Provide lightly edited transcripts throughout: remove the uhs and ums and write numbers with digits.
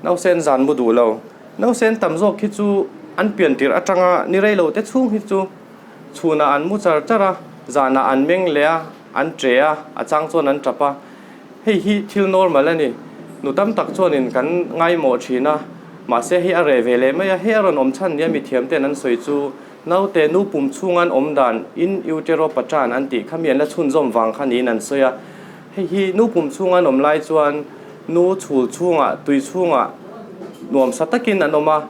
Nausen zan mu duh lo. Nausen tam zawk hi chu an pian tirh atanga ni rei lo te chhung hi chu chhunah an mu char char a, zanah an meng leh a, an che a, a chang chuan an tap a. Hei hi thil normal a ni. Nu tam tak chuanin kan ngaimawh thin a, mahse hei a reh ve leh mai a, hei a rawn awm chhan nia mithiam ten an sawi chu naute nu pum chhunga an awm dan in utero pattern an tih kha mi an la chhunzawm vang kha niin an sawi a. Hei hi nu pum chhunga an awm lai chuan nu chhul chhungah tui chhungah nuamsa takin an awm a,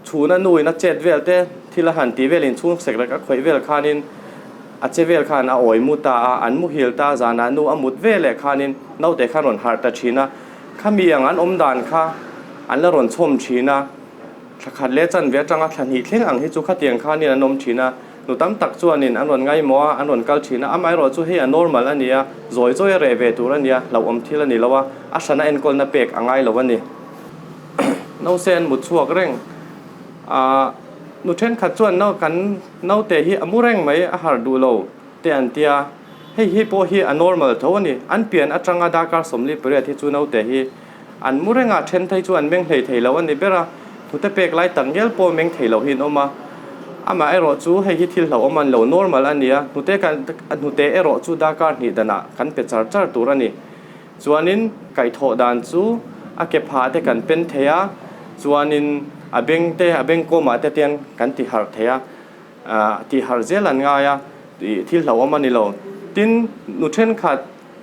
chhuna nuin a chet vel te thil a han tih velin chhung sek rek a khawih vel khanin a che vel khan a awi mu ta a, an muhil ta zanah nu a mut ve leh khanin naute kha rawn harh ta thin a, khami ang an awm dan kha an la rawn chhawm thin a, thla khat leh chanve atanga thla hnih thleng ang hi chu khatiang khanin an awm thin a, nu tam tak chuanin an rawn ngaimawh a, an rawn kal thin a, amaherawh chu hei a normal a ni a, zawi zawi a reh ve tur a ni a, hlauhawm thil a ni lo a, a hrana enkawlna pek a ngai lo a ni. Nause an mut chhuak reng a, nu thenkhat chuan no kan naute hi a mu reng mai a harh duh lo te an tia, hei hi pawh hi a normal tho a ni, an pian atanga darkar 48 hi chu naute hi an mu reng a, then phei chu an meng hlei thei lo a ni ber a, hnute pek lai tak ngial pawh meng thei lo hi an awm a, amah erawh chu hei hi thil hlauhawm a ni lo, normal a ni a, hnute kan hnute erawh chu darkar hnih danah kan pe char char tur a ni. Chuanin kaihthawh dan chu a ke phah te kan pen thei a, chuanin a beng te, a beng kawmah te tian kan ti harh thei a, ah tih harh zel an ngai a, ih thil hlauhawm a ni lo. Tin, nu thenkhat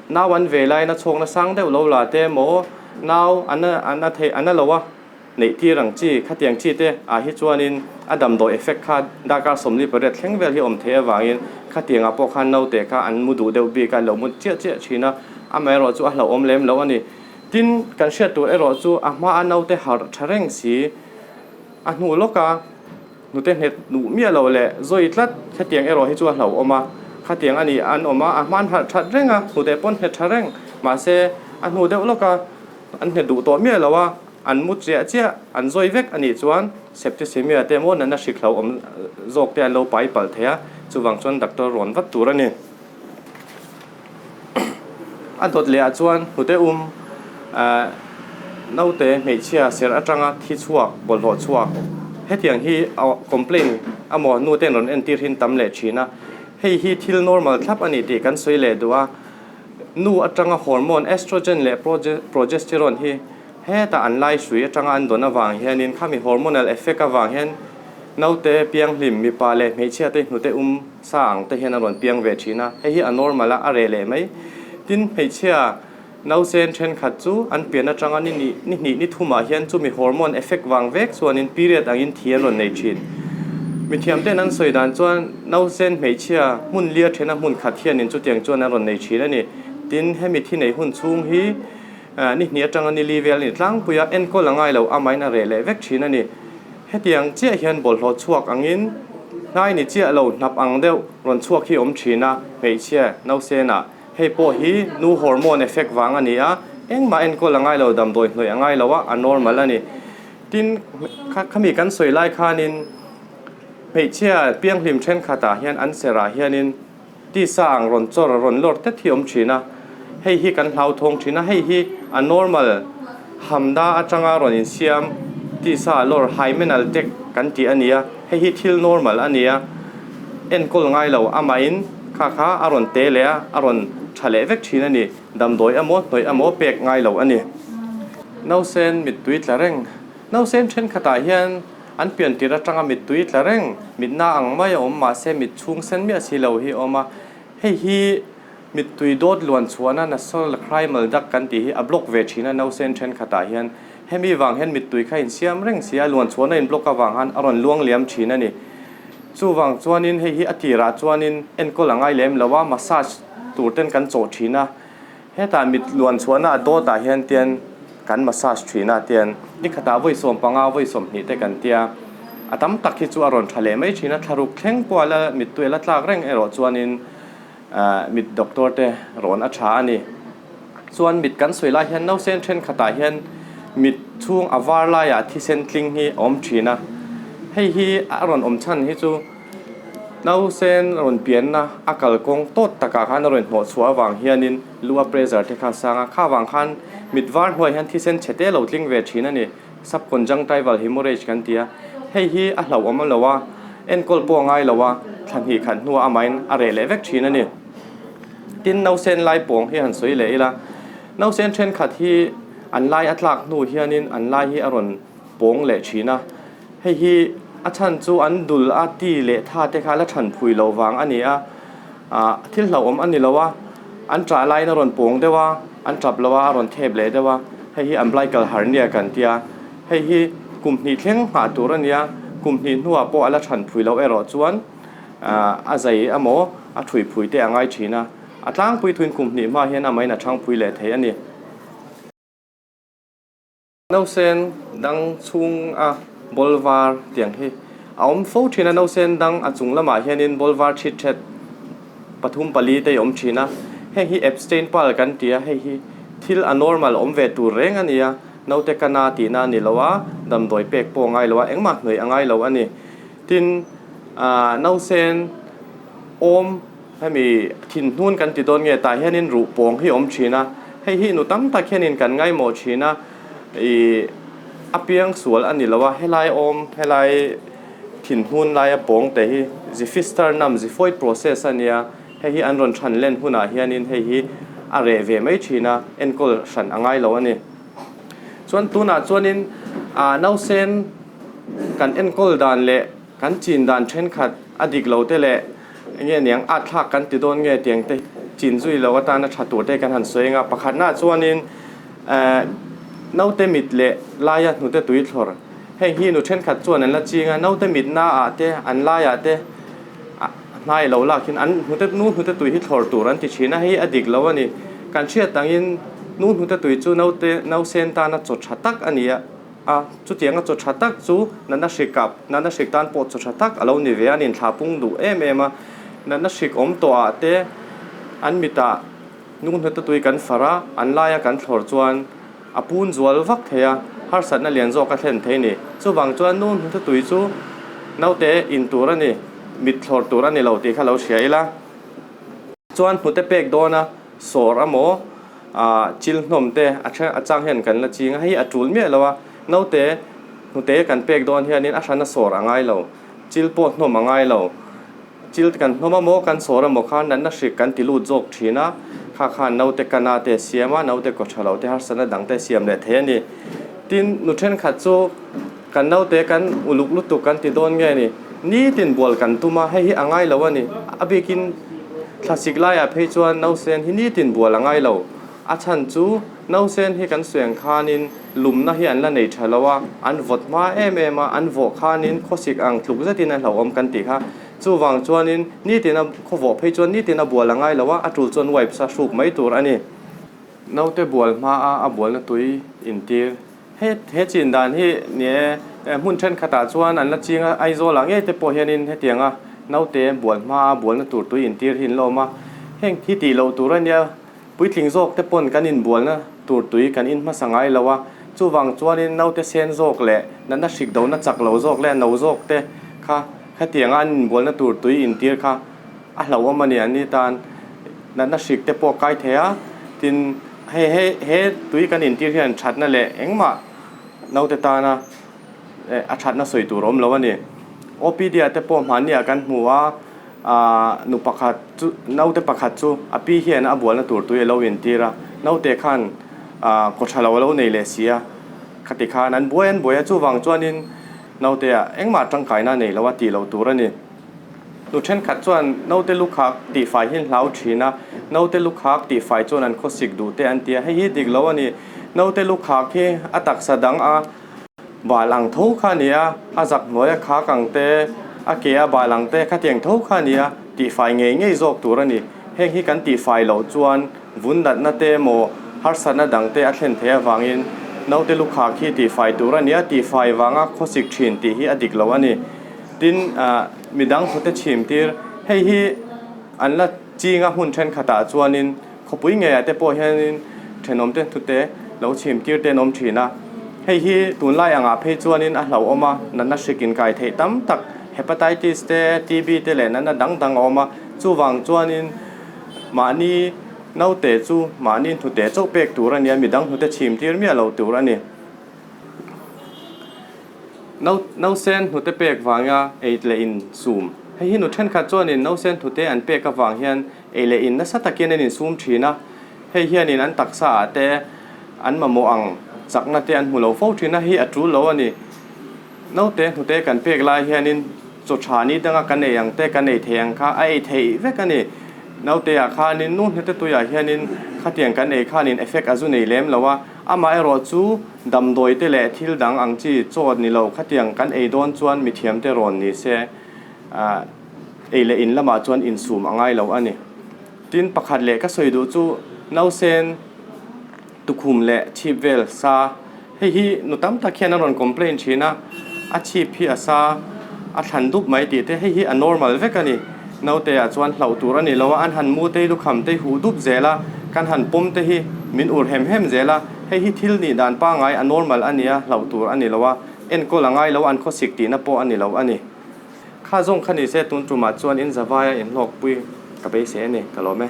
nau an ve laiin a chhawkna sang deuh lo la te emaw nau an an a theih an a lo a. Neih tir ang chi, khatiang chi te ah hi chuanin a damdawi effect kha darkar 48 thleng vel hi awm thei avangin khatiangah pawh khan naute kha an mu duh deuh bik a, lo mu chiah chiah thin a, amaherawh chu a hlauhawm lem lo a ni. Tin, kan hriat tur erawh chu a hmaa naute harh tha reng si, a hnu lawka hnute nghet duh miah lo leh zawi tlat khatiang erawh hi chu a hlauhawm a, khatiang a ni an awm a, a hma an harh that reng a, hnute pawn nghet tha reng, mahse a hnu deuh lawka an nghet duh tawh miah lo a. An mu chiah chiah, an zawi vek a nih chuan septicemia te emaw natna hrik hlo awm zawk te an lo pai palh thei a, chuvang chuan doctor rawn vat tur a ni. A dawt leh ah chuan hnute um naute hmeichhia ser atanga thi chhuak, bawlhhlawh chhuak hetiang hi complaint emaw nu ten rawn entir hi an tam leh thin a, hei hi thil normal thlap a ni tih kan sawi leh duh a, nu atanga hormone estrogen leh progesterone hi Hetah an lai hrui atanga an dawn avang hianin khami hormonal effect avang hian naute pianghlim mipa leh hmeichhia te hnute um sa ang te hian a rawn piang ve thin a, hei hi a normal a, a reh leh mai. Tin, hmeichhia nausen thenkhat chu an pian atanga ni nih ni hnih ni thumah hian chumi hormone effect vang vek chuanin period angin thi an rawn nei thin. Mithiam ten an sawi dan chuan nausen hmeichhia hmun lia thena hmun khat hianin chutiang chuan an rawn nei thin a ni. Tin, hemi thi nei hun chhung hi Ni hnih atanga ni li vel a ni tlangpui a, enkawl a ngai lo, amahin a reh leh vek thin a ni. Hetiang chiah hian bawlhhlawh chhuak angin hnai ni chiah lo hnap ang deuh rawn chhuak hi awm thin a, hmeichhia nausenah hei pawh hi nu hormone effect vang a ni a, engmah enkawl a ngai lo, damdawi hnawih a ngai lo a, a normal a ni. Tin, khami kan sawi lai khanin hmeichhia pianghlim thenkhatah hian an serah hianin, Tisa ang rawn chawr rawn lawr tet hi awm thin a, hei hi kan hlauthawng thin a, hei hi a normal hamda atanga rawn insiam tisa lawr hymenal tag kan tih a ni a, hei hi thil normal a ni a, enkawl ngai lo amahin kha kha a rawn te leh a, a rawn tha leh vek thin a ni, damdawi emaw hnawih emaw pek ngai lo a ni. Nausen mittui tla reng, nausen thenkhatah hian An pian tir atanga mittui tla reng, mitna ang mai a awm mahse mit chhung sen miah si lo hi a awm a. Hei hi mittui dawt luan chhuahna nasal lacrimal duct kan tih hi a block ve thin a nausen thenkhatah hian. Hemi vang hian mittui kha insiam reng si a, luan chhuahna in block avang han a rawn luang liam thin a ni. Chuvang chuanin hei hi a tirah chuanin enkawl a ngai lem lo a, massage tur ten kan chawh thin a. Hetah mit luan chhuahna a dawtah hian tian kan massage thin a tian ni khatah vawi 15 vawi 20 te kan tia a tam tak hi chu a rawn tha leh mai thin a thlaruk thleng pawh a la mittui a la tlak reng erawh chuanin mit doctor te rawn a tha a ni. Chuan mit kan sawi lai hian nausen thenkhatah hian mit chhung a var laiah thisen tling hi a awm thin a, hei hi a rawn awm chhan hi chu Nausen rawn pianna a kalkawng tawt takah khan a rawn hnawh chhuah avang hianin lu a pressure te kha a sang a, kha vang khan Mit var hnuai hian thisen chhe te lo tling ve thin a ni. Subconjunctival hemorrhage kan ti a, hei hi a hlauhawm lo a, enkawl pawh a ngai lo a, thla hnih khat hnuah amahin a reh leh vek thin a ni. Tin, nausen lai pawng hi han sawi leh ila, nausen thenkhat hi an lai a tlak hnu hianin an lai hi a rawn pawng leh thin a, hei hi a chhan chu an dul a ti leh tha te kha la than phui loh vang a ni a, ah thil hlauhawm a ni lo a, an ṭah laiin a rawn pawng deuh a, an ṭap lo a, a rawn thep leh deuh a, hei hi umbilical hernia kan ti a, hei hi kum hnih thleng nghah tur a ni a, kum hnih hnuah pawh a la than phui loh erawh chuan ah a zai emaw a ṭhui phui te a ngai ṭhin a, a tlangpui thuin kum hnih hma hian amahin a ṭhang phui leh thei a ni. Nausen dang chhunga ball var tiang hi a awm fo thin a, nausen dang a chung lamah hianin ball var thit thet pathum pali te a awm thin a, heng hi Epstein Pearl kan ti a, hei hi thil a normal awm ve tur reng a ni a, naute ka na tihna a ni lo a, damdawi pek pawh a ngai lo a, engmah hnawih a ngai lo a ni. Tin, ah nausen awm. Hemi thinhnun kan ti dawn nge tah hianin ruh pawng hi a awm thin a, hei hi nu tam tak hianin kan ngaimawh thin a, ih a piang sual a ni lo a, helai awm helai thinhnun laia pawng te hi Xiphisternum xiphoid process a nia, hei hi an rawn than len hunah hianin hei hi a reh ve mai thin a, enkawl hran a ngai lo a ni. Chuan tunah chuanin ah nausen kan enkawl dan leh Kan chin dan thenkhat a dik lo te leh enge niang at thlak kan ti dawn nge tiang te chin zui lo atana tha tur te kan han sawi anga pakhatnaah chuanin eh naute mit leh laia hnute tui thlawr heng hi nu thenkhat chuan an la ching a naute mit naah te an laiah te hnai lo lak hin an hnute nu hnute tui hi thlawr tur an ti thin a hei a dik lo a ni kan hriat angin nu hnute tui chu naute nausen tana chaw tha tak a ni a. A, chutianga chaw tha tak chu natna hrik kap, natna hrik tan pawh chaw tha tak a lo ni ve a, an inthlah pung duh em em a. Natna hrik awm tawh ah te an mitah nunghnawta tui kan far a, an laia kan thlawr chuan a pun zual vak thei a, harsatna lian zawk a thlen thei a ni. Chuvang chuan nunghnawta tui chu naute in tur a ni, mit thlawr tur a ni lo tih kha lo hria ila. Chuan hnute pek dawn a, sawr amaw ah chil hnawm te a then a chang hian kan la ching a, hei a tul miah lo a, naute hnute kan pek dawn hianin a hrana sawr a ngai lo, chil pawh hnawm a ngai lo, chil kan hnawm amaw kan sawr amaw khan natna hrik kan ti lut zawk thin a, kha khan naute kana te a siam a, naute kaw tha lo te harsatna dang te a siam leh thei a ni. Tin, nu thenkhat chu kan naute kan uluk lutuk kan ti dawn nge ni, nitin bual kan tum a, hei hi a ngai lo a ni, a bikin Thlasik laiah phei chuan nausen hi nitin bual a ngai lo. A chhan chu nausen hi kan suiang khanin lumna hi an la nei tha lo a, an vawt hma em em a, an vawh khanin khawsik ang tluk zetin a hlauhawm kan tih kha. Chuvang chuanin nitina khawvawh phei chuan nitina bual a ngai lo a, a tul chuan wipes a hruk mai tur a ni. Naute bual hmaa a bualna tui intir. He he chin dan hi ni e, hmun thenkhatah chuan an la ching a, Aizawlah ngei te pawh hianin hetianga naute bual hmaa bualna tur tui intir hi an la awm a, heng hi tih loh tur a nia, puitling zawk te pawn kan inbualna tur tui kan in hmasa ngai lo a, chuvang chuanin naute sen zawk leh natna hrik dona chak lo zawk leh no zawk te kha hetianga an inbualna tur tui intir kha a hlauhawm a ni, an ni tan natna hrik te pawh a kai thei a, tin. Hei hei he tui kan intir hian thatna leh engmah naute tana a thatna sawi tur a awm lo a ni. OPD ah te pawh hmanni ah kan hmu a, aah nu pakhat chu naute pakhat chu a pi hian a bualna tur tui a lo intir a, naute khan aah kaw tha lo a lo nei leh si a, khati khan an buai an buai a, chuvang chuanin naute ah engmah tangkaina a nei lo a tih loh tur a ni. Nu thenkhat chuan naute lukhak tihfai hi an hlau thin a, naute lukhak tihfai chuan an khawsik duh te an ti a, hei hi dik lo a ni. Naute lukhak hi a taksa dang a bal ang tho kha a ni a, a zak hnuai a khak ang te, a ke a bal ang te khatiang tho kha a ni a, tihfai ngei ngei zawk tur a ni. Heng hi kan tihfai loh chuan vun natna te emaw harsatna dang te a thlen theih avangin naute lukhak hi tihfai tur a ni a, tihfai vanga khawsik thin tih hi a dik lo a ni. Tin, midang hnute chhim tir, hei hi an la ching a hmun thenkhatah chuanin khawpui ngeiah te pawh hianin thenawmte hnute lo chhim tir te an awm thin a. Hei hi tunlai angah phei chuanin a hlauhawm a, natna hrik inkai theih tam tak Hepatitis te, TB te leh natna dang dang a awm a. Chuvang chuanin mahni. Naute chu mahni hnute chauh pek tur a nia, midang hnute chhim tir miah lo tur a ni. Nausen hnute pek vanga ei leh in sum. Hei hi nu thenkhat chuanin nausen hnute an pek avang hian ei leh in nasa takin an insum thin a, hei hianin an taksa ah te an mamawh ang chakna te an hmu lo fo thin a, hei a tul lo a ni. Naute hnute kan pek lai hianin chaw tha ni danga kan ei ang te kan ei thei ang kha a ei theih vek a ni. Naute ah khanin nu hnute tuiah hianin khatiang kan ei khanin effect a zu nei lem lo a, amaherawh chu Damdawi te leh thil dang ang chi chaw ni lo khatiang kan ei dawn chuan mithiam te rawn ni se, ei leh in lamah chuan insum a ngai lo a ni. Tin, pakhat leh ka sawi duh chu nausen tukhum leh chhip vel sa, hei hi nu tam tak hian a rawn complain thin a, a chhip hi a sa a thlan dup mai tih te, hei hi a normal vek a ni. Naute ah chuan hlauh tur a ni lo a, an han mu tei lukham tei huh dup zel a, kan han pawm te hi min ur hem hem zel a, hei hi thil nih dan pangai a normal a nia, hlauh tur a ni lo a, enkawl a ngai lo an khawsik tihna pawh a ni lo a ni. Kha zawng kha ni se tun tumah chuan in zavaia inhlawkpui ka beisei a ni, ka lawm e.